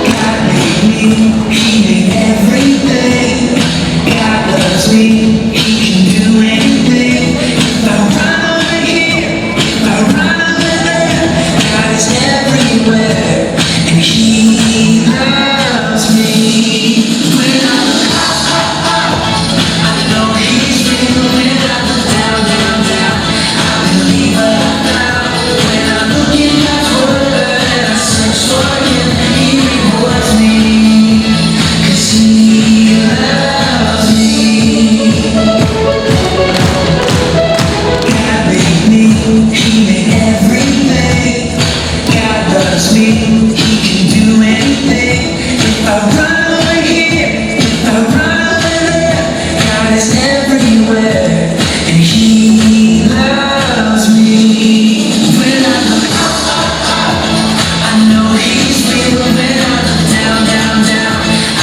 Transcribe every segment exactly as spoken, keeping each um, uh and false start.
God made me, He made everything. God loves me, He can do anything. If I run over here, if I run over there, God is everywhere, and He loves me. When I look up, up, up, I know He's real. When I look down, down, down, I believe what I found. When I look in God's word and I search for Him, He rewards me, 'cause He loves me. God made me, He made everything. God loves me, He can do anything. If I run over here, if I run over there, God is everywhere, and He loves me. When I look up, up, up, I know He's real. When I look down, down, down,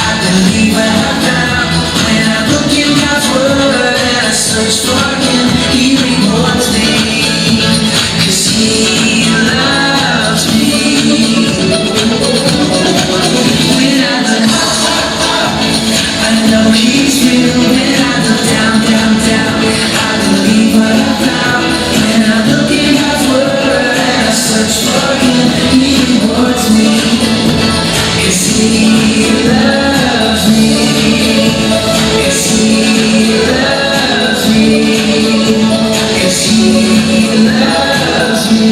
I believe what I found. When I look in God's word and I search for Him, He rewards me, 'cause He loves me. When I look up, up, up, I know He's real. When I look down, down, down, I believe what I found. When I look in God's word and I search for Him, He rewards me, 'cause He loves me, 'cause He loves me, 'cause He loves me.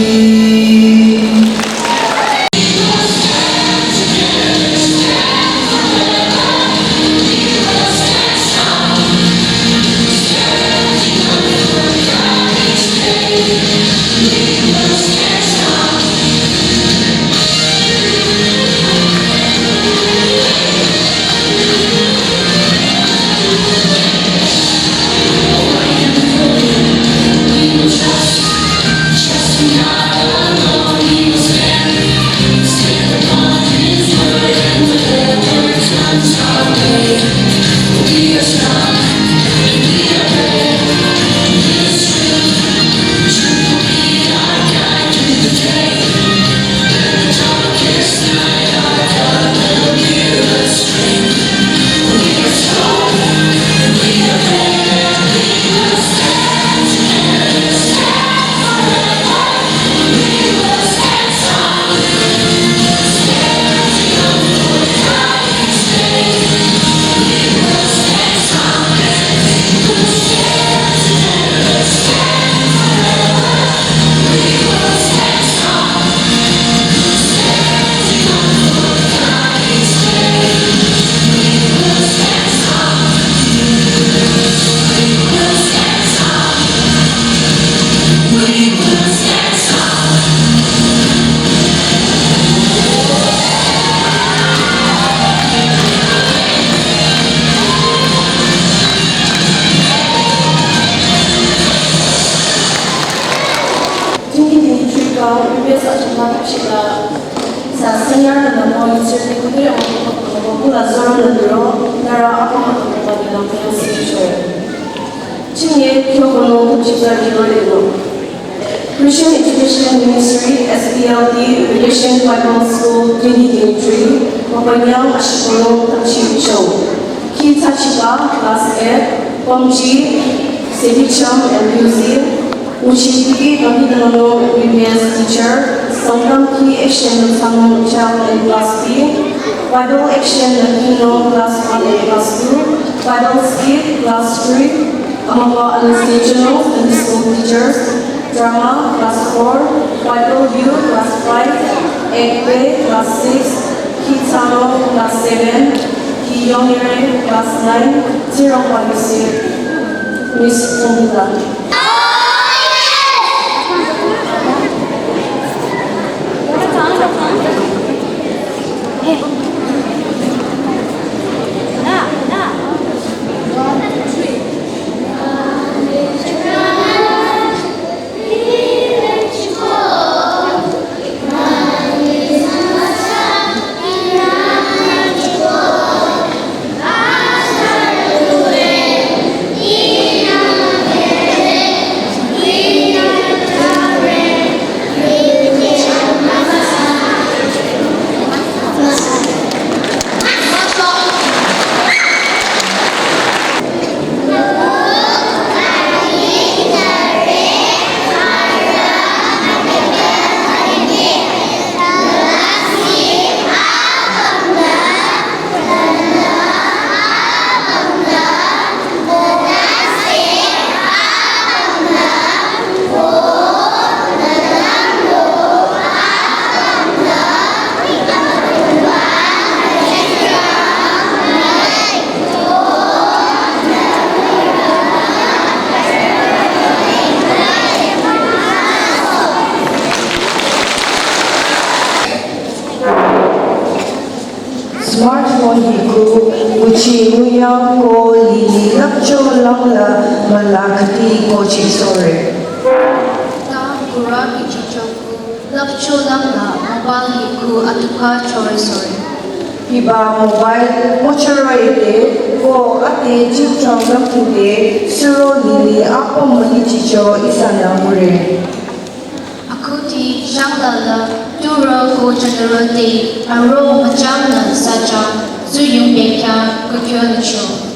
Christian Education Ministry, S P L D, Vacation Bible School twenty twenty-three, Papanyang Ashikono Tachi Cho. Ki Tachiba, class eight, Pomji, Sebicham and Yuzi, Uchitiki Bakitano, U P S teacher, Sangam Ki Action Tano, child in class B, Bible Action Latino, class one and class two, Bible Skit, class three, Amapa and Station, and school teachers, drama, class four, Bible U, class five, Ekpe, class six, Kitano, class seven, Kiyongire, class nine, Zero Policy, Miss Pumla. Smartphone hi khu, kuchi nguyang ko lili lapcho langla mala khati ko chi sore. Ta kura kichicho khu, lapcho langla mobile hi khu atuka chore sore. Hiba mobile mochoro ite ko ate chipchong lamkite suro lili apom mani chicho ihsa nangure. Akhuti shanglala turo ko chanuro te aro machamna sacha zuyung bekya kukyo nicho.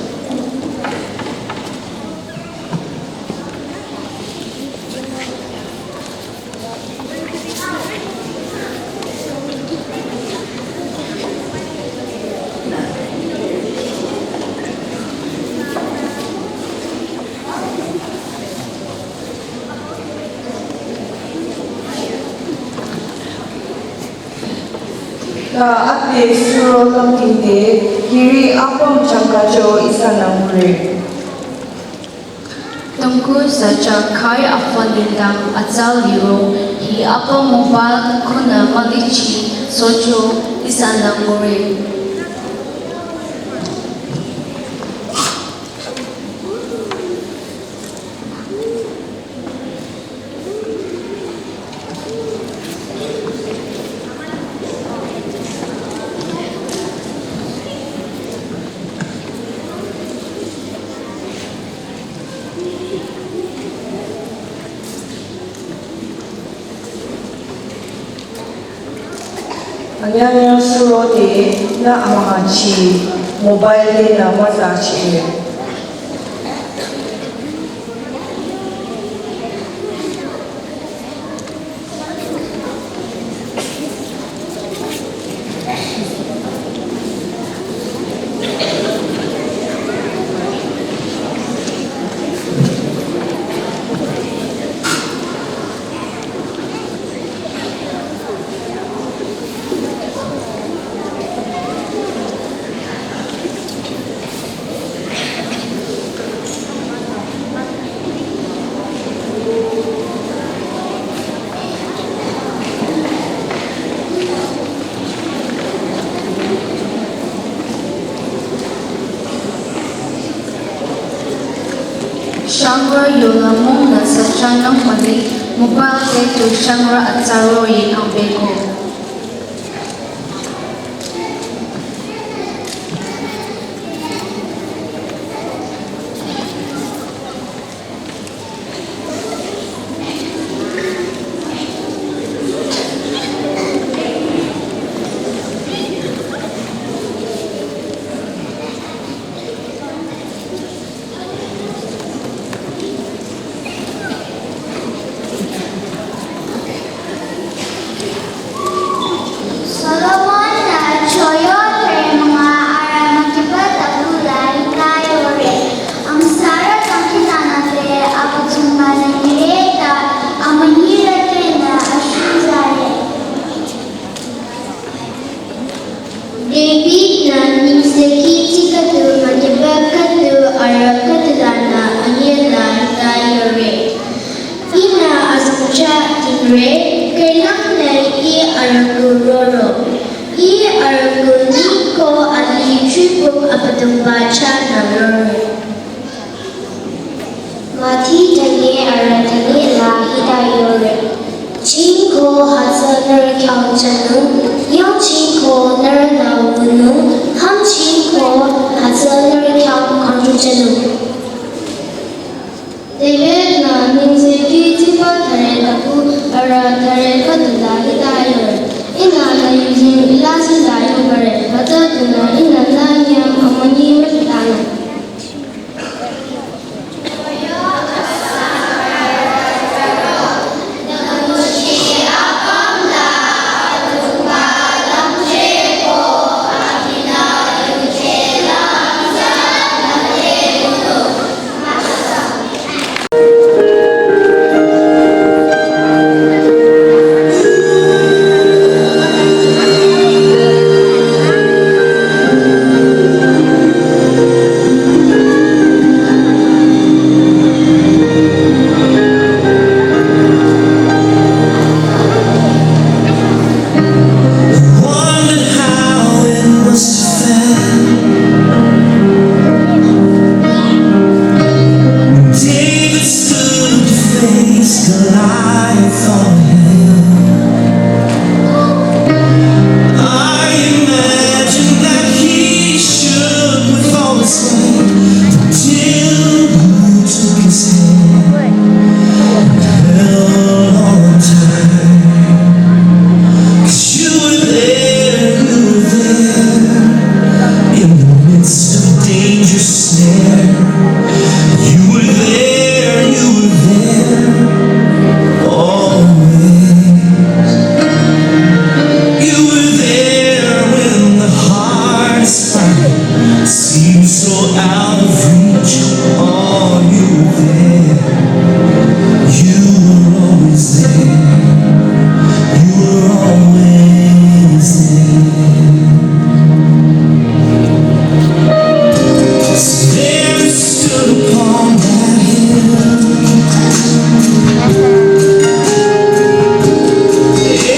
Ta ate suro lamkite kiri apom changkacho ihsa nangure. Tungku sacha khai apfalindang atsal liro hi apom mobile kuna malichi socho ihsa nangure. Anyanya suro te na amahachi mobile te na mazachi. Shangra yola mong na sacha nang mali mobile te tu shangra atsaro yi kang beko. Hiba Abüdongba chahnü yore. Mathi thüne arüh thüne la hita yore. Chingko hütsü nührü khyang jünung, yangchingko nührünü wünung, hümchingko hütsü nührü khyang khangchujünung. David-nü nengsekhi tsiba thüre taku arüh thüre khüdu la hita yore. Ihnü nü yuzeng ilasih la yobare, hütsüdunü ihnü nü nyüm amünyi mütanung. Wondered how it must have felt. David stood to face Goliath on a hill. I imagine that he shook with all his might, but Jehovah took his hand and held on tight. 'Cause you were there, you were there in the midst of danger snare. You were there, you were there always. You were there when the hardest fight seemed so out of reach. Oh, you were there. You were always there. You were always there. There stood upon that hill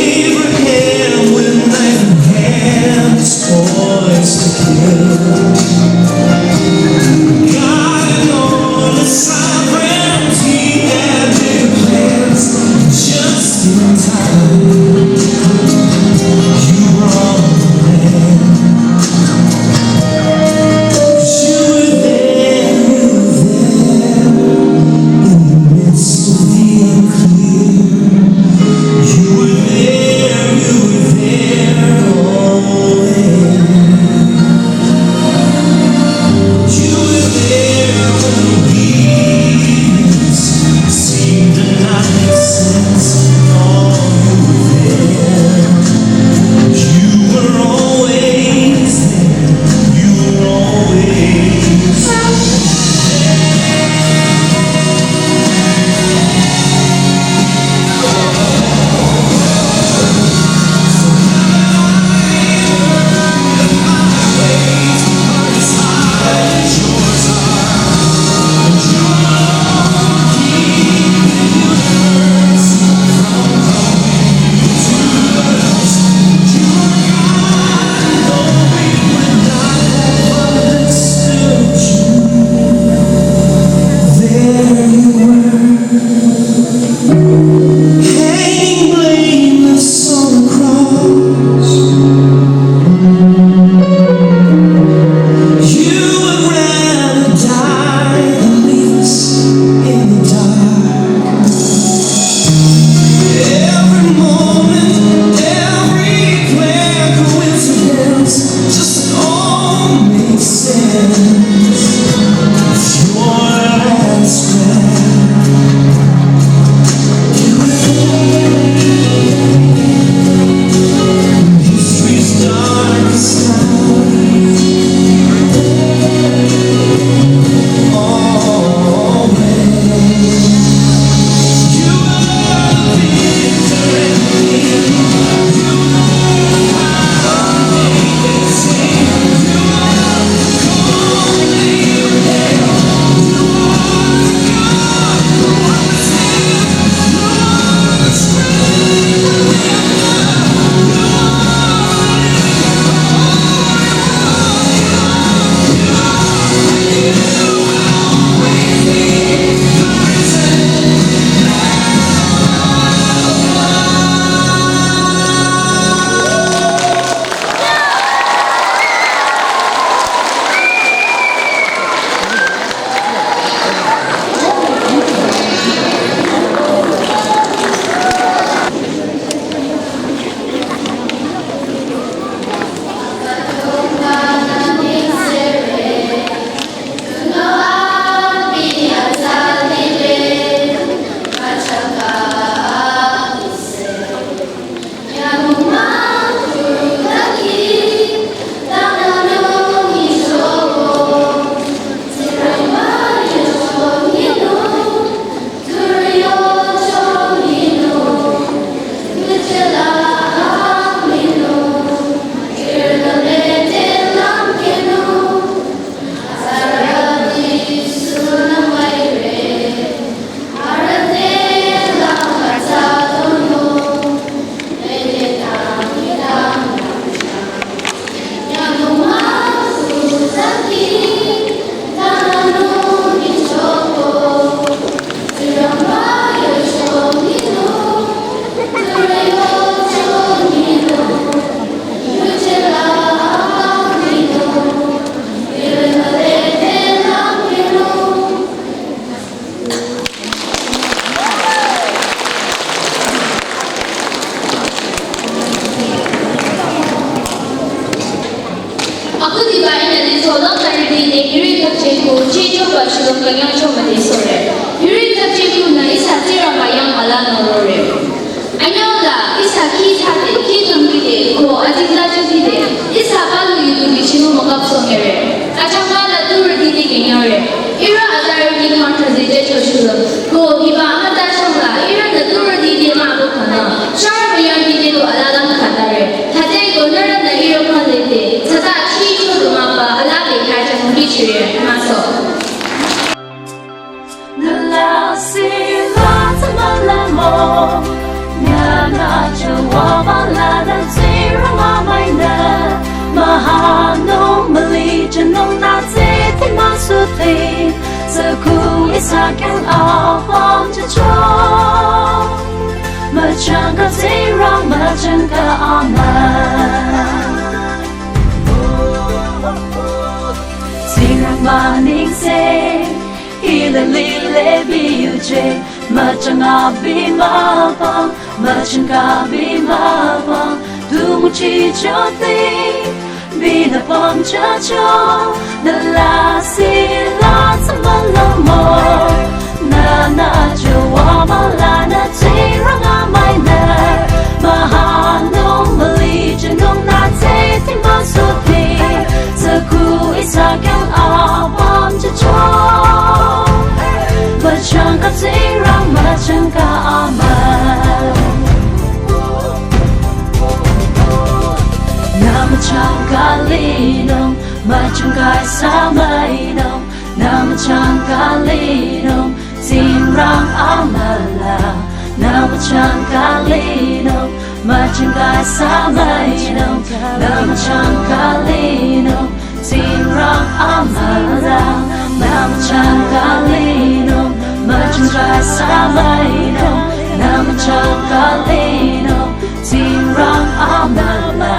Abraham with knife in hand, his boys to kill. God in all his sovereignty had big plans just in time. You brought the land. You were there, you were there in the midst of the unclear. You were there, you were there always. You were there when obedience seemed to not make sense. Oh, you were there. You were always there. You were always there. There you were, hanging blameless on the cross. You would rather die than leave us in the dark. Every moment, every plan, coincidence, just all makes sense. Your last breath. History's darkest night. Always. Kanyang chomade sore. Hiri tüpcheh kunü ihsa Tsingrangba yang ala nü rore. Anyüla ihsa khi thsade, khi tümkide, ko azingda chokide, ihsa palu yudu bichinung mükapsoh ngere. Achangka la tsurüti te künyangre. Ihrü azarüti khyang thraze jücho shulüm. Ko hiba amüta shangla, ihrünü tsurüti te mah bu khana. Sharü müyangti te tu alalam khatare. Thsade ko nührünü ihrü khyang lede. Thsada khi chodu mah ba ala be khyang chang bichire. Maso. Nü lasih la tsü mülamo, nü nü chüwa ba lanü Tsingrang amüinü, mühanung müli jünung nü tsü ti müsuti, tsü ku ihsa khyang apüm jücho, müchangka Tsingrang müchangka amüi. Tsingrang münengse, hila lile biyuje, müchang abi mübü, müchangka abi mübü, tu müchichote, binü püm jücho, nü lasih la tsü mülamo, nü nü chüwa ba lanü Tsingrang amüinü, mühanung müli jünung nü tsü ti müsuti, tsü ku ihsa khyang apüm jücho, müchangka Tsingrang müchangka amüi. Nü müchangka linung, müchangka ihsa müinung, nü müchangka linung, Tsingrang amüla, nü müchangka linung, müchangka ihsa müinung, nü müchangka linung, Tsingrang amüla, nü müchangka linung, müchangka ihsa müinung, nü müchangka linung, Tsingrang amüla,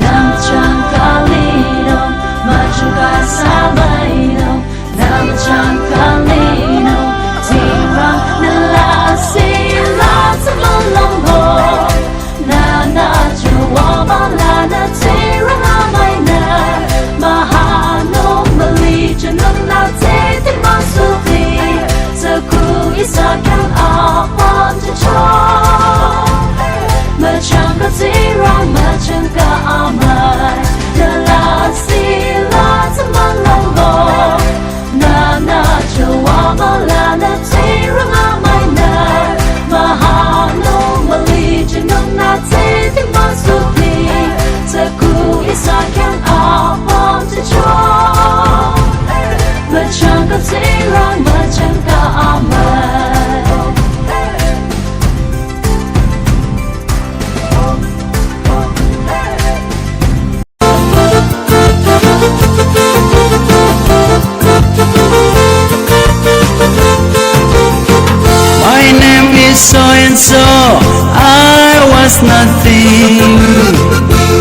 nü müchangka linung, müchangka ihsa müinung, nü müchangka linung, Tsingrang nü lasih la tsü mülamo, nü nü chüwa ba lanü Tsingrang amüinü, mühanung müli jünung nü tsü ti müsuti, tsü ku ihsa khyang apüm jücho, müchangka Tsingrang müchangka amüi. Nü lasih la tsü mülamo, nü nü chüwa ba lanü Tsingrang amüinü, mühanung müli jünung nü tsü ti müsuti, tsü ku ihsa khyang apüm jücho, müchangka Tsingrang müchangka amüi. My name is so and so, I was nothing.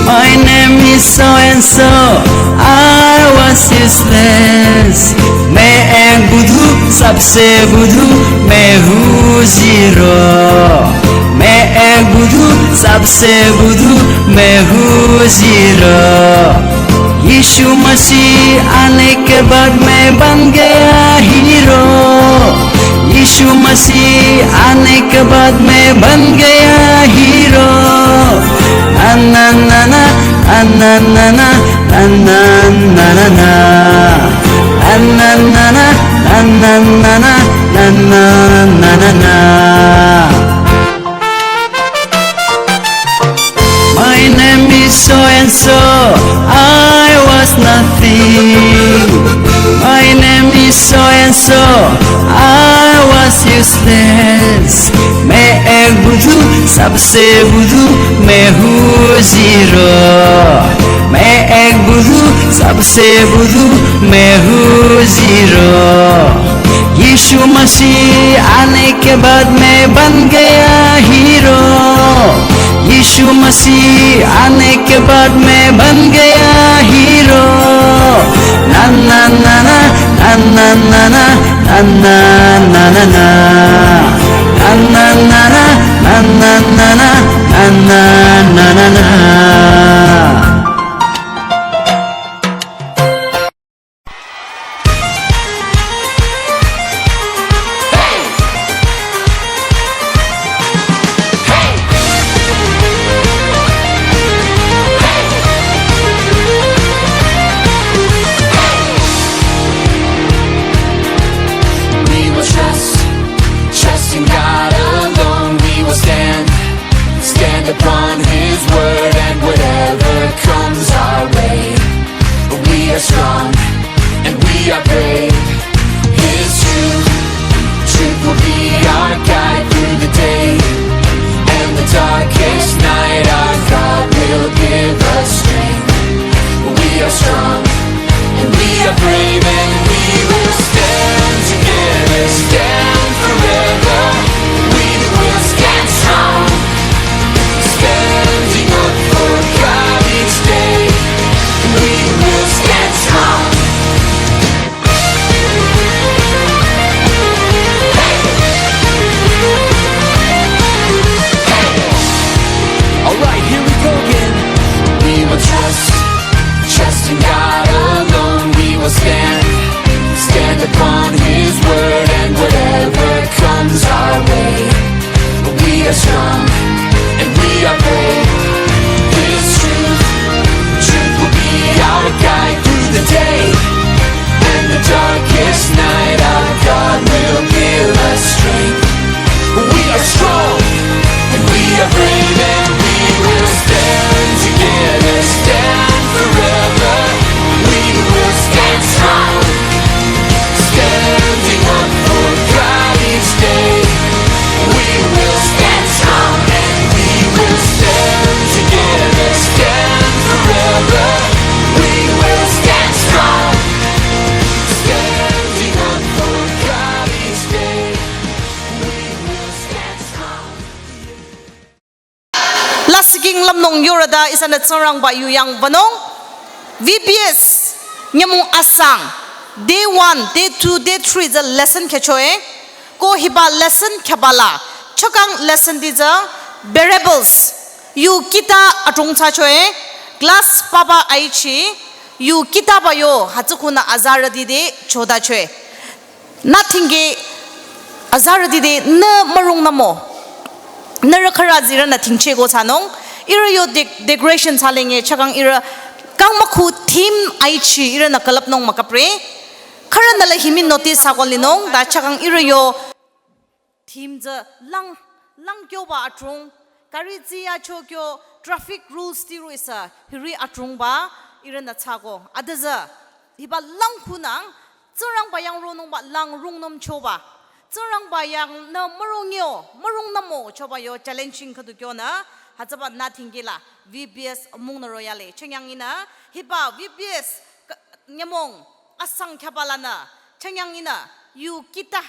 My name is so and so, I was useless. Main ek budhu, sabse budhu, main hu zero. Main ek budhu, sabse budhu, main hu zero. यीशु मसीह आने के बाद मैं बन गया हीरो। यीशु मसीह आने के बाद मैं बन गया हीरो। ना ना ना ना, ना ना ना ना, ना ना ना ना ना। ना ना ना ना, ना ना ना ना, ना ना ना ना ना। My name is so and so, I was nothing. My name is so and so, I was useless. मैं एक बुद्धू, सबसे बुद्धू, मैं हूँ zero. मैं एक बुद्धू, सबसे बुद्धू, मैं हूँ zero. यीशु मसीह आने के बाद मैं बन गया हीरो। यीशु मसीह आने के बाद मैं बन गया हीरो। ना ना ना ना, ना ना ना ना, ना ना ना ना ना। ना ना ना ना, ना ना ना ना, ना ना ना ना ना। We are brave. His truth, truth will be our guide through the day. And the darkest night, our God will give us strength. We are strong, and we are brave, and we will stand together, stand forever. We will stand strong, standing up for God each day. We will stand strong. All right, here we go again. We will trust, trust in God alone. We will stand, stand upon His word, and whatever comes our way, we are strong and we are brave. His truth, truth will be our guide through the day. And the darkest night, our God will give us strength. We are strong and we are brave, and we will stand together, stand forever. We will stand strong, standing up for God each day. We will stand strong and we will stand together, stand forever. We will stand strong, standing up for God each day. We will stand strong. Lasih king lümnung yorüda ihsanü Tsingrangba yu yangbanung. V B S nyümong asang, day one, day two, day three tsü lesson khyüchoe. Ko hiba lesson khyübala chakang lesson ti tsü parables, yu kita adrong thsachoe. Class papa aichi, yu kitaba yo hütsü khunü azarüti te chodachoe. Nü thingke azarüti te nü mürungnü mo, nührü khürü zirünü thingcheh ko thsanung. Ihrü yo dec- decoration thsalenge chakang ihrü kang mükhu theme aichi ihrünü külüpnung müküpre. Khürünü la himi notice thsako linung ta chakang ihrü yo theme tsü lang, lang kyoba adrong, kari tsiya cho kyo, traffic rules tiru ihsa hiri adrongba ihrünü thsako. Adüzü hiba lang khunang Tsingrangba yang ronungba lang rungnüm choba, Tsingrangba yang nü mürung yo, mürungnü mo choba yo challenging khüdu kyonü hütsüba nü thingke la V B S mung nü royale. Chünyanginü hiba V B S ka- nyümong asang khyübalanü chünyanginü yu kita,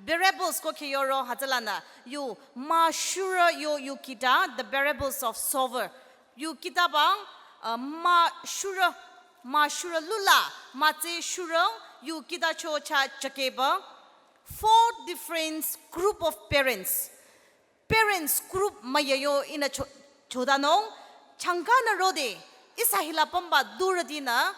parables ko khe yoro hütsülanü yu müshurü yo yu kita, the parables of sower. Yu kitaba, uh, müshurü, müshurü lula mütse shurü yu kita cho cha chakeba. Four different group of parents. Parents group müyü yo ihnü cho- chodanung, changkanü rode ihsa hila pümba durütinü,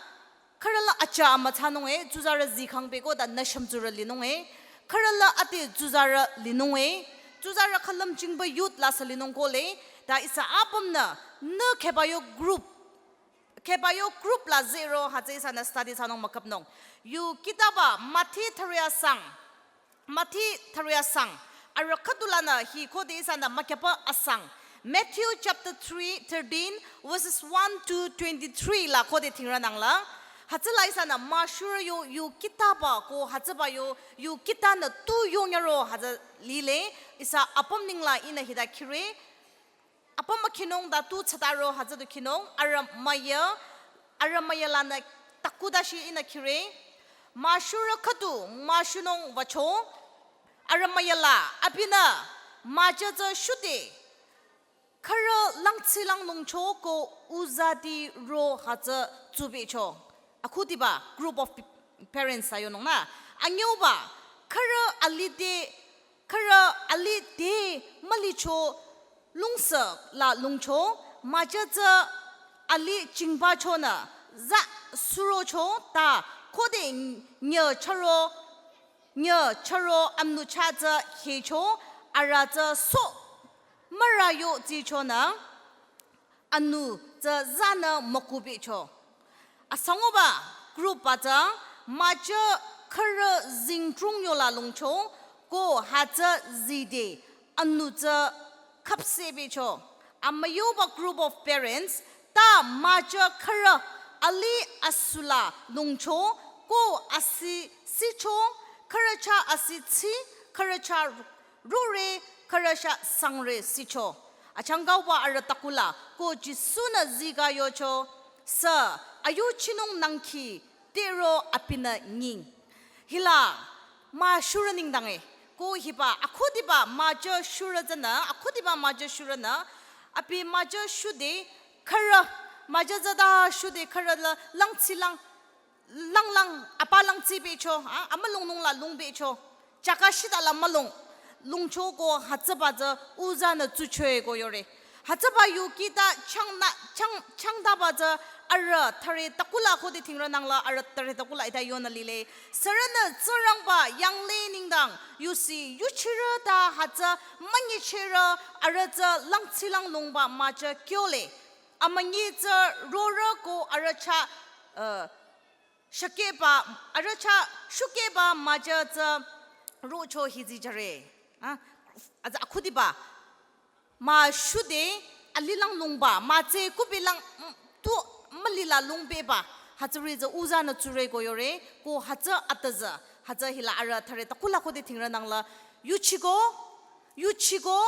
khürüla acha amüthsanunge, tsuzarü zikhang peko ta nü shümtsurü linunge, khürüla ate tsuzarü linunge, tsuzarü khülüm chingba youth la sü linung kole, ta ihsa apümnü, nü kheba yo group, kheba yo group la zero hütsü ihsanü study thsanung müküpnung. Yu kitaba Mathi thüri asang, Mathi thüri asang, arüh khüdulanü hi khode ihsanü müküpa asang. Matthew chapter three, thirteen, verses one to twenty-three la khode thingrünangla. Hütsüla ihsanü müshurü yo yu kitaba ko hütsüba yo yu kitanü tu yonyüro hütsü lile, ihsa apüm nengla ihnü hita khire. Apüm mükhinung ta tu thsataro hütsü du khinung, arüh müyü, arüh müyü lanü takudashi ihnü khire. Müshurü khüdu müshunung wücho, arüh müyü la abinü müjü tsü shute, khürü langtsi langnungcho ko uzati ro hütsü tsubecho. Akhudiba group of pe- parents ayonungnü. Anyüba, khürü alide, khürü alide mülicho lungsü la lungcho, müjü tsü ali chingbachonü za surocho ta khode nyü chüro, nyü chüro amnucha tsü hecho, arüh tsü so mürü yo tsichonü anu tsü zanü mükubicho. Asanguba group ba tsü müjü khürü zingdrung yola lungcho ko hütsü zide anu tsü khüpsebicho. Amüyuba group of parents ta müjü khürü ali asula lungcho Ko asi sicho, khürü chah asi tsi, khürü chah rore, khürü chah sangre sicho. Achangkauba arüh takula, ko Jisu-nü zika yocho, sü, ayuchinung nangkhi, tero abinü nying. Hila, mah shurü nengdang e, ko hiba, akhudiba majü shurü tsünü, akhudiba majü shurünü, abi majü shude, khürü, majü tsüta shude, khürü la, langtsi lang, langlang, apa langtsi becho, a, amülungnung la lung becho. Chaka shita la mülung. Lungcho ko hütsüba tsü uzanü tsuchoe ko yore. Hütsüba yu kita changna, chang, changtaba tsü arüh thüre takula khode thingrü nangla arüh thüre takula ita yonü lile. Sürünü Tsingrangba yangle nengdang yusi yuchirü ta hütsü münyichirü arüh tsü langtsi lang lungba majü kyole. Amünyi tsü rorü ko arüh chah, uh, shakeba, arüh chah shukeba majü tsü rocho hizi jüre. A, aza akhudiba. Mah shude, alilang lungba, mah tse kubilang, mm, tu mülila lungbeba. Hütsüri tsü uzanü tsure ko yore, ko hütsü atazü. Hütsü hila arüh thüre takula khode thingrü nangla. Yuchiko, yuchiko,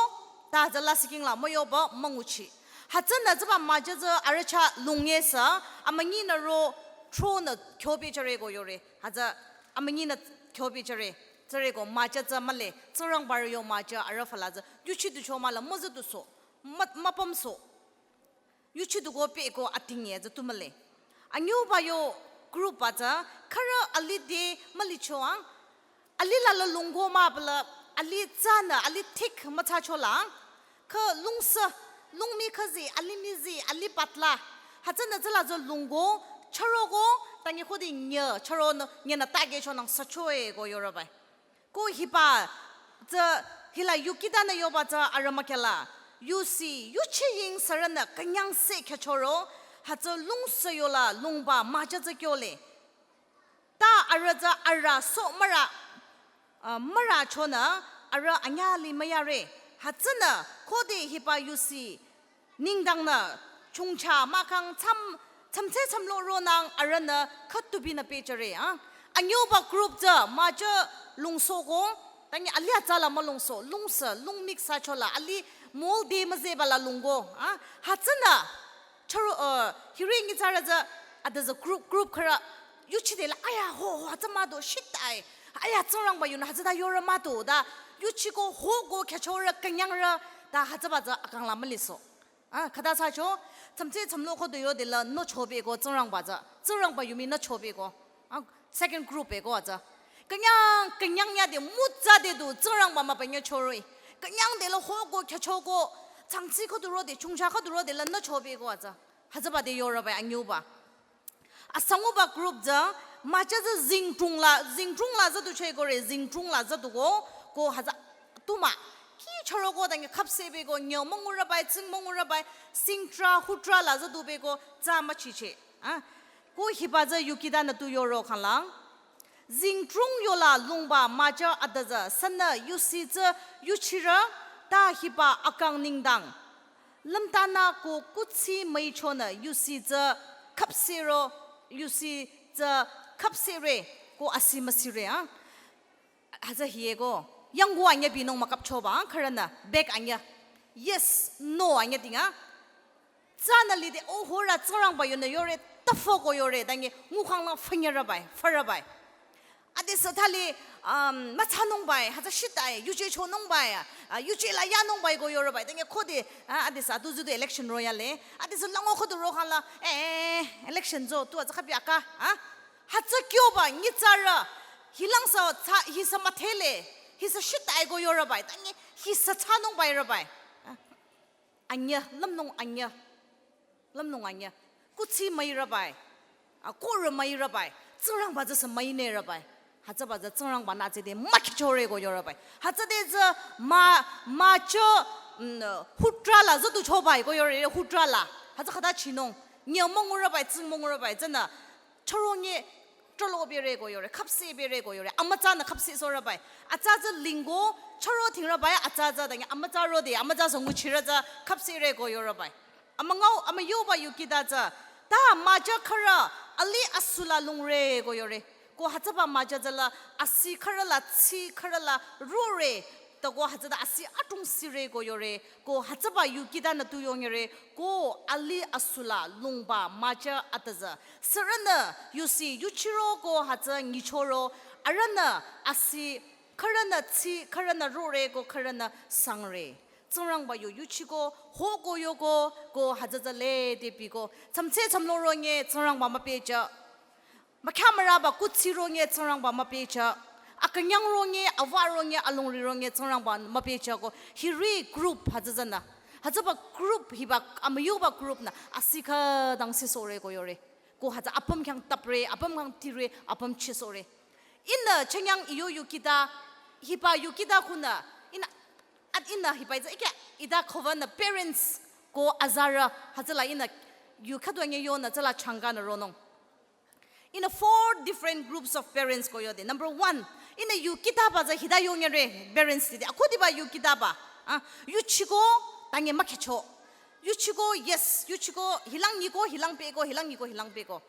ta tsü la siking la müyoba münguchi. Hütsünü tsüba majü tsü arüh chah lungyesü, amünyinü ro tronü kyobi jüre ko yore. Hütsü amünyinü kyobi jüre. Tsüre ko majü tsü mühle, Tsingrangba rü yo majü arüh fala tsü. Yuchi ducho mahla müzü duso, mü, müpümso. Yuchi duko peko atingye tsü tu mühle. Anyüba yo group ba tsü, khürü alide mülicho ang, alila la lungko mah bala, ali tsünü, ali thik mütsacho lang. Kha lungsü, lungmi khazi, ali mizi, ali patla. Hütsünü tsüla tsü lungko, chüroko, tangi khode nye, chüronü, nyenü tage chonang süchoe ko yore bai. Ko hiba, tsü hila yu kitanü yoba tsü arüh mükhela. Yusi, yuchiying sürünü künyangse khyüchoro, hütsü lungsü yola lungba majü tsü kyole. Ta arüh tsü arüh so mürü, uh, mürü chonü arüh anyüh li müyare. Hütsünü khode hiba yusi nengdangnü chongcha mahkhang tsam, tsamtse tsamlo ronang arühnü khütubinü pehjüre, a. Anyüba group tsü majü lungsoko, tangi ali atsala mülungso, lungsü, lungmik süchola, ali mülde müzeba la lungko, a. Hütsünü, chüro, uh, hiri nyitsarü tsü, adüzü group, group khürü, yuchidela, aya, ho, ho, hütsü mah do, shit ai. Aya, Tsingrangba yunü hütsüta yore mah do, ta, yuchiko, hoko, khyüchorü, künyangrü, ta hütsüba tsü akang la müliso. A, khüta thsacho, tsamtse tsamlo khode yodela nüchobeko Tsingrangba tsü, Tsingrangba yu mii nüchobeko. A, second group beko atsü. Künyang, künyang yade mütsade du Tsingrangba mah panye choroi. Künyangdela hoko, khyüchoko, tsangtsi khode rode, chongcha khode rodela nüchobeko atsü. Hütsüba te yore bai anyüba. Asanguba group tsü, majü tsü zingtrung la, zingtrung la tsü duchekore, zingtrung la tsü duko, ko hütsü tu mah. Khi chüroko tangi khüpsebeko, nyo müngurü bai, tsing müngurü bai, singtra, hutra la tsü dubeko, tsü müchiche. A, ko hiba tsü yu kitanü tu yoro khanglang. Zingtrung yola lungba majü adüzü sünü yusi tsü yuchirü ta hiba akang nengdang. Lümtanü ko kuthsi müichonü yusi tsü khüpsero, yusi tsü khüpsere ko asi müsire, a. Hütsü hiyeko, yangko anyüh binung mükapchoba, a, khürünü, back anyüh. Yes, no anyüh tinga. Tsünü lide, o horü Tsingrangba yunü yore, tafoko yore, tangi, ngukhang lang fanyarü bai, fürü bai. Adesü thali, um, mütsanung bai, hütsü shitai, yuje chonung bai, a, yuje la yanung bai ko yore bai, tangi khode, a, adesü adu zudu election royale, adesü lango khode rohala, eh, election zo, tu atsü khapi aka, a? Hütsü kyoba, nyitsarü, hilang sa, tsa, hisa müthele, hisa shitai ko yore bai, tangi, hisa tsanung bai re bai. A? Anyüh, lümnung anyüh. Lümnung anyüh. Kuthsi müire bai. A, korü müire bai. Tsingrangba tsü sü müinere bai. Hütsüba tsü Tsingrangba nü tsüde mükhichore ko yore bai. Hütsüde tsü mah, majü, mm, hutra la tsü ducho bai ko yore, hutra la. Hütsü khüta chinung. Nyo müngurü bai, tsing müngurü bai. Tsünü chüro nye, trolo bere ko yore, khüpse bere ko yore, amütsanü khüpse sorü bai. Atsa tsü lingko, chüro thingrü bai, atsa tsü tangi, amütsa rode, amütsa sü nguchirü tsü khüpsere ko yore bai. Amüngao, amüyoba yu kita tsü, ta majü khürü, ali asula lungre ko yore. Ko hütsüba müjazala asi khürü la tsi khürü la rore, tako hütsüta asi atung sire ko yore, ko hütsüba yu kitanü tu yongere, ko alih asula lungba müja atüzü. Sürünü yusi yuchiro ko hütsü nyichoro, arühnü asi khürünü tsi khürünü rore ko khürünü sangre. Tsingrangba yu yuchiko, hoko yoko, ko hütsüzü lede biko. Tsamtse tsamlo ronge Tsingrangba müpehjü. Mükhya müraba kuthsi ronge Tsingrangba müpehjü. Akünyang ronge, awa ronge, alongri ronge Tsingrangba müpehjü ko. Hiri group hütsüzünü. Hütsüba group hiba amüyoba group nü asi khüdang sesore ko yore. Ko hütsü apüm khyang tapre, apüm khyang tire, apüm chesore. Ihnü chünyang iyo yu kita, hiba yu kita khunü. Ihnü, at ihnü hiba itsü ikya ita khovanü parents ko azarü hütsüla ihnü yu khüdwa nge yonü tsüla changkanü ronung. Ihnü four different groups of parents ko yode. Number one, ihnü yu kitaba tsü hita yongere parents tide. Akhudiba yu kitaba. Ah, yuchiko, tange mükhecho. Yuchiko, yes, yuchiko, hilang nyiko, hilang pehko, hilang nyiko, hilang pehko.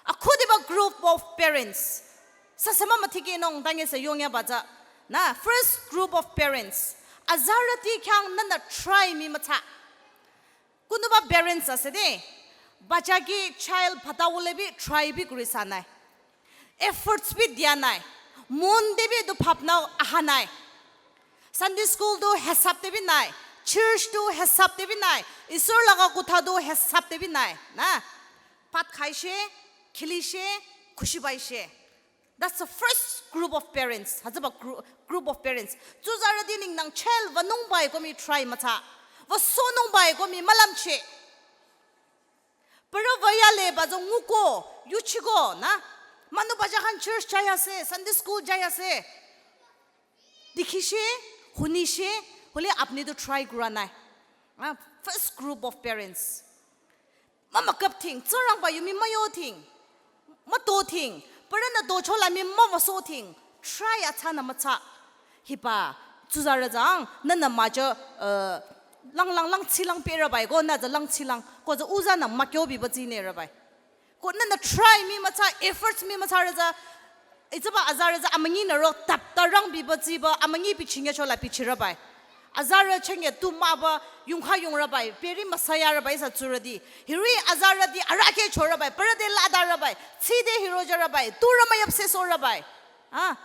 Akhudiba group of parents. Sasama müthikehnung tange sü yongyaba tsü. Nü, first group of parents. Azarüti khyang nünü try mii mütsa. Kunuba parents asüde, bachaki child phata wülebi try bi kuri sanai. Efforts bi dianai. Mon debi du phapna ahanai. Sunday school du hesap debi nai. Church du hesap debi nai. Isor laga kutha du hesap debi nai. Nü? Phat khaishe, khilishe, khushi baishe. That's the first group of parents. Hütsüba gru-, group of parents. Tsuzarüti nengdang child wünungbai ko mii try mütsa. Wüsohnungbai ko mii mülümcheh. Pürü wüyaleba tsü nguko, yuchiko, nü? Manu baja khan church jayase, Sunday school jayase. Dikhishe, hunishe, hule apni du try kuranai. Ah, first group of parents. Mümükap thing, Tsingrangba yu mii müyo thing, müto thing, pürünü docho la mii müwüsoh thing, try atsanü mütsa. Hiba, tsuzarü tsang, nünü müja, uh, lang lang lang tsilang pehrabai, ko nü tsü lang tsilang, ko tsü uzanü mükyo biba tsine rabai. Ko nünü try mii mütsa, efforts mii mütsa rü tsü, itsüba azarü tsü amünyi nü ro tap ta rang biba tsiba, amünyi bichinya chola bichirabai. Azarü chenge tu müba yungkha yungrabai, peri müsaya rabai sa tsurüti. Hiri azarüti arahkheh chorabai, pürüte lada rabai, tside hiroja rabai, turü müyap sesoh rabai. Ah,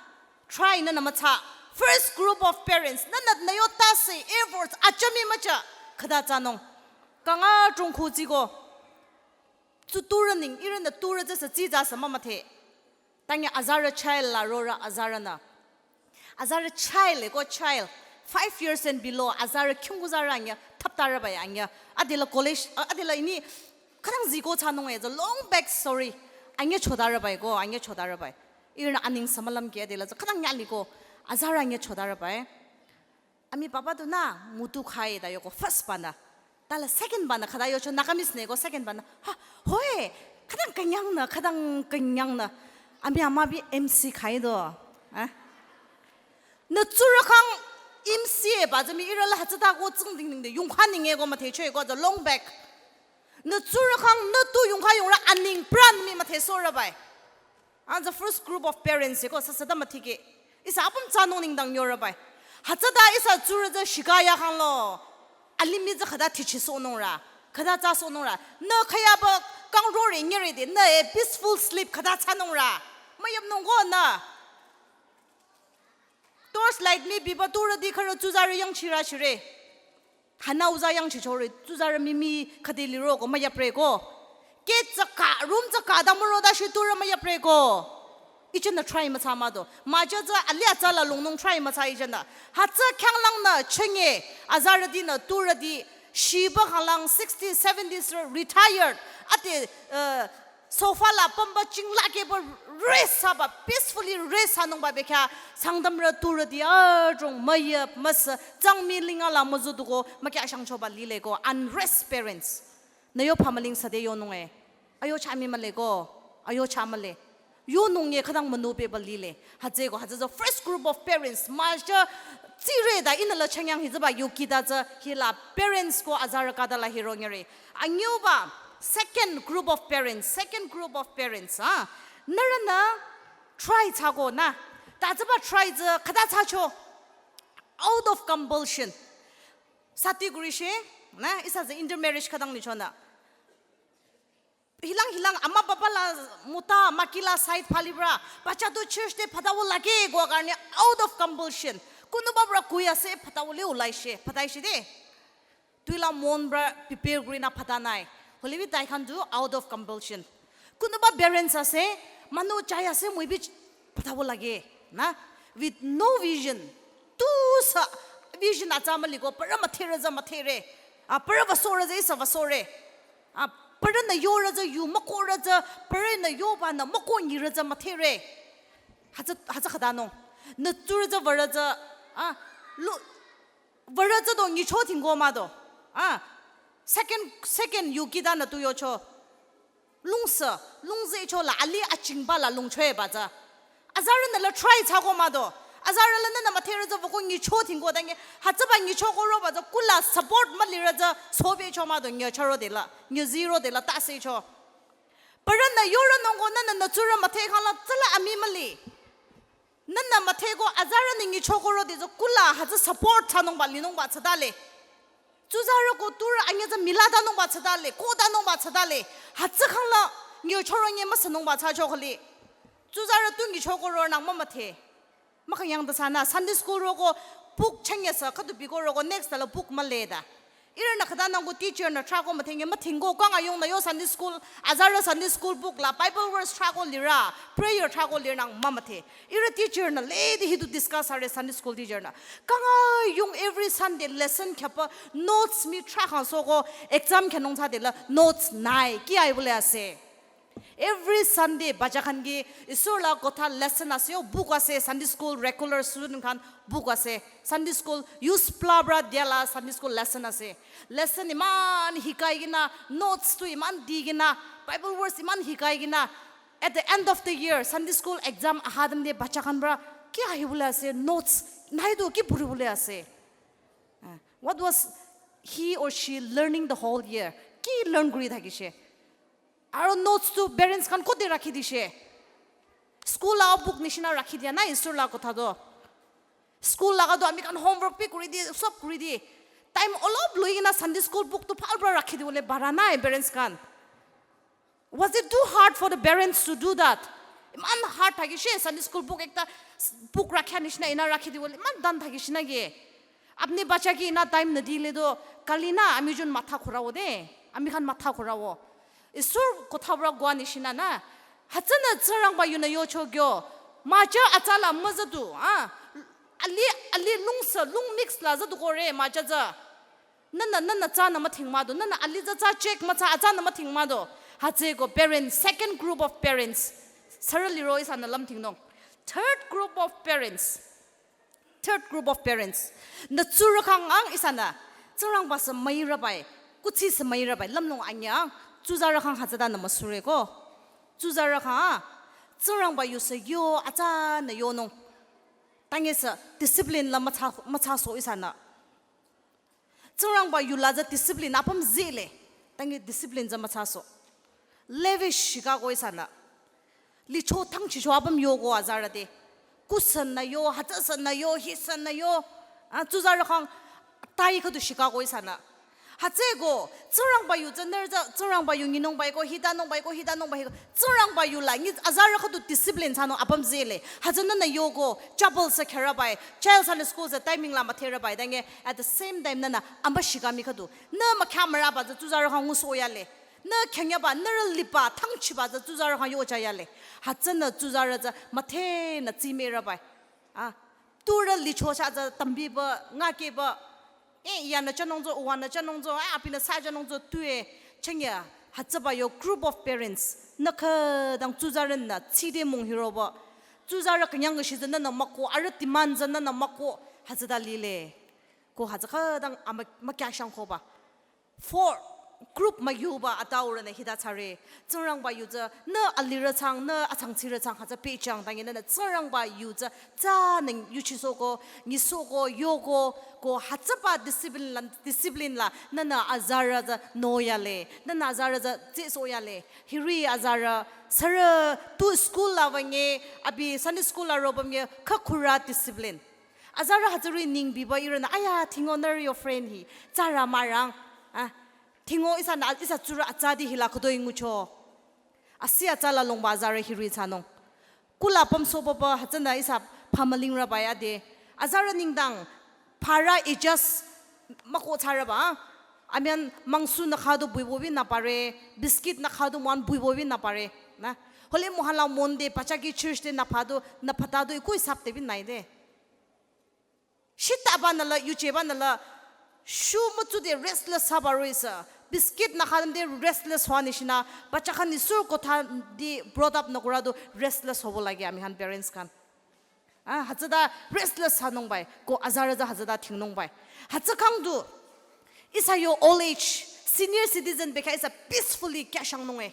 try nünü mütsa. First group of parents, nünü nü yo tase, efforts, achami müja, khüta tsanung. Kanga trungkhu tsiko. Tsu turü neng, ihrünü turü tsü sü tsi tsü sü mümüdhe. Tangi azarü child la rorü azarünü. Azarü child, eko child. Five years and below, azarü kyungku zarü anya, thaptarü bai anya. Adila college, a-, adila ini, khütang ziko tsanung e, it's a long back story. Anya chotarü bai ko, anya chotarü bai. Ihrünü aning samalam ke adila, khütang nyaliko, azarü anya chotarü bai. Ami papa tu nü ngutu khai ta yoko first banü. Tala second banü khüta yocho Nagamese ne ko second banü. Ha, hoi, khütang künyang nü, khütang künyang nü. Ami ama bi M C khai do. Ha? Nü tsurü khang M C e ba zemi ihrü la hütsüta ko tsingding ding de yungkha ninge ko müdhecho ko the long back. Nü tsurü khang nü tu yungkha yungrü aning pran mii müdhesoh rabai. And the first group of parents, ko sasada müthike. Ihsa apüm tsanung nengdang yorü bai. Hütsüta ihsa tsurü tsü shikaya khanglo. Alimih tsü khüta thichisohnung rü. Khüta tsasohnung rü. Nü khüyaba kang rore nyere de, nü e peaceful sleep khüta tsanung rü. Müyap nung ko nü. Torch light mii biba turüti khürü tsuzarü yangchirü shire. Hana uza yangchichore, tsuzarü mii mii khüde liro ko müyapre ko. Ke tsaka, room tsaka da müro da shi turü müyapre ko. Ichenü try mütsa mado. Müja tsü alih atsa la lungnung try mütsa ichenü. Hütsü khyanglangnü chenge, azarütinü turüti, shiba khanglang sixty, seventy retired. Ate, uh, sofa la pümba chingla keba rest saba, peacefully rest sanungba bekhyah Sangtamrü turüti adrong müyap müsa tsang mii linga la müzuduko mükya shangchoba lile ko unrest parents. Nü yo phamüling sade yonung e. Ayo cha mii mühle ko. Ayo cha mühle. Yonung ye khütang münü beba lile. Hütsüko hütsü tsü first group of parents. Müja tsire da ihnü la chüngyang hütsüba yuki da tsü hila parents ko azarü khüta la hiro nyere. Anyüba, second group of parents, second group of parents, ha. Nührünü Try thsako na. Ta tsüba try tsü khüta thsacho. Out of compulsion. Sati kurishe na, ihsa tsü intermarriage khütang lichonü. Hilang hilang ama papa la mota, maki la side phalibra. Bacha tu church te phatawo lage ko karne out of compulsion. Kunuba pra kui ase phatawo le ulaishe, phataishe de. Tuila mon pra prepare kurinü phatanai. Hoilebi taikhan tu out of compulsion. Kunuba parents ase, manu jai ase müibi ch-, phatabo lage, na? With no vision. Tu sa vision atsa müliko, para müthere tsü müthere. A, para vasore tsü ihsa vasore. A, paranü yore tsü yu, mükore tsü, paranü yobanü mükonyire tsü müthere. Hütsü, hütsü khütanung. Nü tsure tsü vare tsü, a, lu, vare tsü do nyicho thingko mah do. A, second, second yu kitanü tu yocho. Lungsa, lungzehcho la, ali achingba la lungchoe ba tsü. Azarünü la try thsako mah do. Azarü la nünü müthere tsü voko nyicho thingko dange. Hütsüba nyichoko roba tsü kula support mülire tsü sobecho mah do nyicharo de la, nyi zero de la tasecho. Paranü yore nungko nünü nü tsure müthe khala tsüla ami müli. Nünü mütheko azarünü nyichoko rode tsü kula hütsü support thsanungba linungba thsadale. Tsuzarü ko turü anyü tsü milatanungba thsadale, kotanungba thsadale. Hütsü khangla nyichoro nye müsünungba thsacho khali. Tsuzarü tu nyichoko ronang mümüthe. Mükünyang ta sana Sunday school roko book chengye sa khüdu biko roko next la book müleda. Ihrünü khütanang ko teacher nü thrahko müthenge müthingko kang ayungnü yo Sunday school, azarü Sunday school book la Bible verse thrahko lirü, prayer thrahko lirünang mümüthe. Ihrü teacher nü ledi hidu discuss are Sunday school teacher nü. Kang ayung every Sunday lesson khyapa notes mii thrahkhang soko exam khyanung thsade la notes nai ki ai bole ase. Every Sunday bacha khan ki Isor la kotha lesson ase, yo book ase, Sunday school regular student khan book ase. Sunday school use plabra dia la Sunday school lesson ase. Lesson iman hikai kena, notes tu iman di kena, Bible verse iman hikai kena. At the end of the year, Sunday school exam ahadam de bacha khan pra ki ahi bole ase, notes nai do ki puri bole ase. Ah, what was he or she learning the whole year? Ki learn kuri thakishe? Aro notes tu parents khan kote rakhi dishe? School la book nishina rakhi dia na Isor la kotha do. School laga do ami khan homework bi kuri di, sob kuri di. Time olop loi kena Sunday school book tu phal pra rakhi dibole bara nai parents khan. Was it too hard for the parents to do that? Iman hard thakishe Sunday school book ekta s-, book rakhya nishina ina rakhi dibole iman dan thakishe na ki. Apni bacha ki ina time nü dile do kali na ami jun matha khurabo de. Ami khan matha khurabo. Isor kotha pra gwa nishina na. Hütsünü Tsingrangba yunü yocho kyo. Macha atsa la müzadu, ah. Ali, ali lungsa, lung mix la zadu kore macha tsü. Nünü, nünü tsünü müthing mah do, nünü ali tsü tsü check müthsa atsünü müthing mah do. Hütsüeko parents, second group of parents. Sarali ro ihsanü lümthingnung. Third group of parents. Third group of parents. Nü tsurü khangang ihsanü. Tsingrangba sü müirübai. Kuthsi sü müirübai. Lümnung anyang. Tsuzarü khang hütsütanü müsure ko. Tsuzarü khang. Tsingrangba yu sü yo atsünü yonung. Tangi sü discipline la müthsa, müthsaso ihsanü. Tsingrangba yu la tsü discipline apüm zile. Tangi discipline tsü müthsaso. Lavish shikako ihsanü. Licho thangchicho apüm yoko azarü te. Kusünü yo, hütsüsünü yo, hisünü yo. Ah, tsuzarü khang tai khüdu shikako ihsanü. Hütsüeko, Tsingrangba yu tsü nührü tsü, Tsingrangba yu nyinungbai ko, hitanungbai ko, hitanungbai ko. Tsingrangba yu la, nyi azarü khüdu discipline thsanung apüm zile. Hütsü nünü yoko, chapel sü kherübai, child Sunday school sü timing la mütherübai, dange at the same time nünü amba shikami khüdu. Nü mükhyamüraba tsü tsuzarü khang ngusoh yale. Nü khyanyaba, nührü liba, thangchiba tsü tsuzarü khang yocha yale. Hütsünü tsuzarü tsü müthenü tsimerübai. Ah, turü licho sha tsü tambiba, ngakeba. Eh, iyanü chanungzo, uwanü chanungzo, ah, abinü sa chanungzo, tue, chengya, hütsüba yo group of parents. Nü khüdang tsuzarünü, tside mung hiroba. Tsuzarü künyang shizü nünü müko, arüh demand zü nünü müko, hütsüta lile. Ko hütsü khüdang ama, mükyashang koba. Four, group müyuba ataurünü hita thsare. Tsingrangba yu tsü nü alirü chang, nü achangchirü chang hütsü pehjüng tangi nünü Tsingrangba yu tsü tsünü yuchisohko, nyisohko, yoko, ko hütsüba discipline la, discipline la nünü azarü tsü noyale, nünü azarü tsü tsehsohyale. Hiri azarü sürü tu school la wünge, abi Sunday school la ro pümnge khükhurü discipline. Azarü hütsüri neng biba ihrünü, aya, thingo nührü yo friend hi, tsürü mürang. Ah, thingo ihsanü, ihsa tsurü atsati hila khütoi ngucho. Asi atsa la longba azarü hiri thsanung. Kula pümsohba pü hütsünü ihsa pamalingrüba yade. Azarü nengdang parü adjust müko thsarüba. Amüyan mangsunü khüdu buibobi nü pare, biscuit nü khüdu müan buibobi nü pare. Na, holi mohala Monday, pachaki church te nü phadu, nü phatadu, ikoi sap te bi nüide. Shitabanü la, yuchebanü la, shu mütsude restless thsaba roh-i sü, biscuit nü khüdum de restless thsani shinü, bacha khan nisur kotha di brought up nü kura du restless thsobo lage ami khan parents khan. Ah, hütsüta restless thsanungbai, ko azarü tsü hütsüta thingnungbai. Hütsü khang du, ihsa yo old age, senior citizen bekhyah ihsa peacefully khyashangnung e.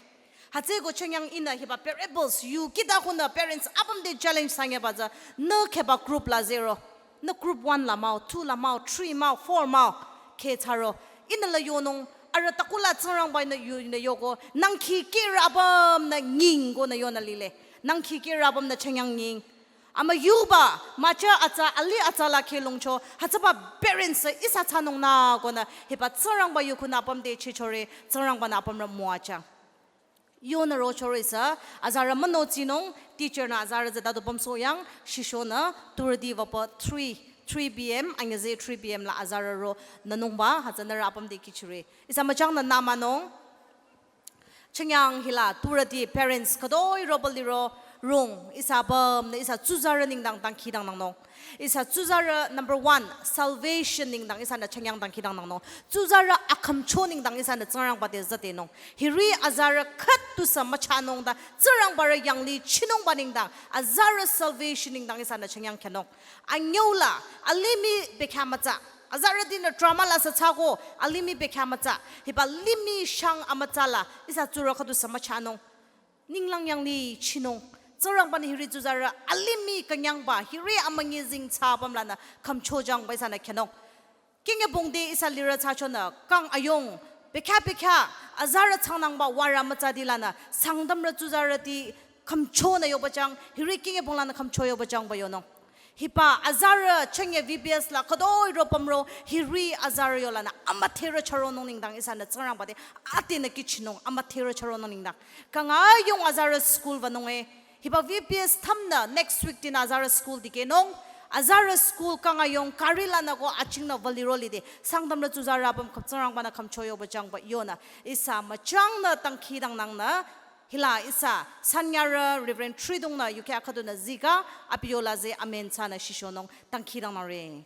Hütsüeko chünye ihnü hiba parables yu khüta khunü parents apüm te challenge thsangeba tsü nü kheba group la zero. Nü group one la mah-o, two la mah-o, three mah-o, four mah-o, kheh thsaro. Ihnü la yonung, arüh takula Tsingrangba-nü yu nü yoko, nang khikirü apümnü nying konü yonü lile. Nang khikirü apümnü chünye nying. Amüyuba, mücha atsa, alih atsa la khehlongcho, hütsüba parents ihsa thsanung nü konü, hiba Tsingrangba yu khunü apüm te chichore, Tsingrangba-nü apümrü müwajüng. Yonü rochore sü, azarü münotsinung, teacher nü azarü tsü tadu pümsohyang, shishonü, turüti wüpü three, three P M, anyüzeh three P M la azarü ronünungba, hütsünürü apüm te kihchire. Ihsa müchangnü nümanung, chünye hila, turüti parents, khütoi roba liro, rung, ihsa apümnü, ihsa tsuzarü nengdang dangkhidangnangnung. Ihsa tsuzarü number one, salvation nengdang ihsanü chünye dangkhidangnangnung. Tsuzarü akhümcho nengdang ihsanü Tsingrangba te züdenung. Hiri azarü khüdu sü müchanung ta Tsingrangba rü yanglih chinungba nengdang. Azarü salvation nengdang ihsanü chünye khyünung. Anyüla, alimih bekhyah mütsa. Azarütinü drama la sü thsako, alimih bekhyah mütsa. Hiba limih shang amütsa la, ihsa tsurü khüdu sü müchanung. Ninglang yanglih chinung. Tsingrangba-nü hiri tsuzarü alimih künyangba, hiri amünyi zing thsa apüm lanü khümchojüngba ihsanü khyünung. Kenge bongde ihsa lirü thsachonü, kang ayung, bekhyah bekhyah, azarü thsangnangba warü mütsati lanü, Sangtamrü tsuzarüti khümchonü yobajüng, hiri kenge bong lanü khümcho yobajüngba yonung. Hiba azarü chünye V B S la khütoi ro pümro hiri azarü yolanü amüdherü chüronung nengdang ihsanü Tsingrangba te adenü kihchinung amüdherü chüronung nengdang. Kang ayung azarü school wünung e. Hiba V B S thümnü next week tinü azarü school dikehnung. Azarü school kang ayung kari lanü ko achingnü wüliro lide. Sangtamrü tsuzarü apüm khüp Tsingrangba-nü khümcho yobajüngba yonü. Ihsa müchangnü dangkhidangnangnü. Hila ihsa sanyarü Reverend Tridong-nü yukheh khüdunü zika, abi yola tsü amen thsanü shishonung dangkhidangnangre.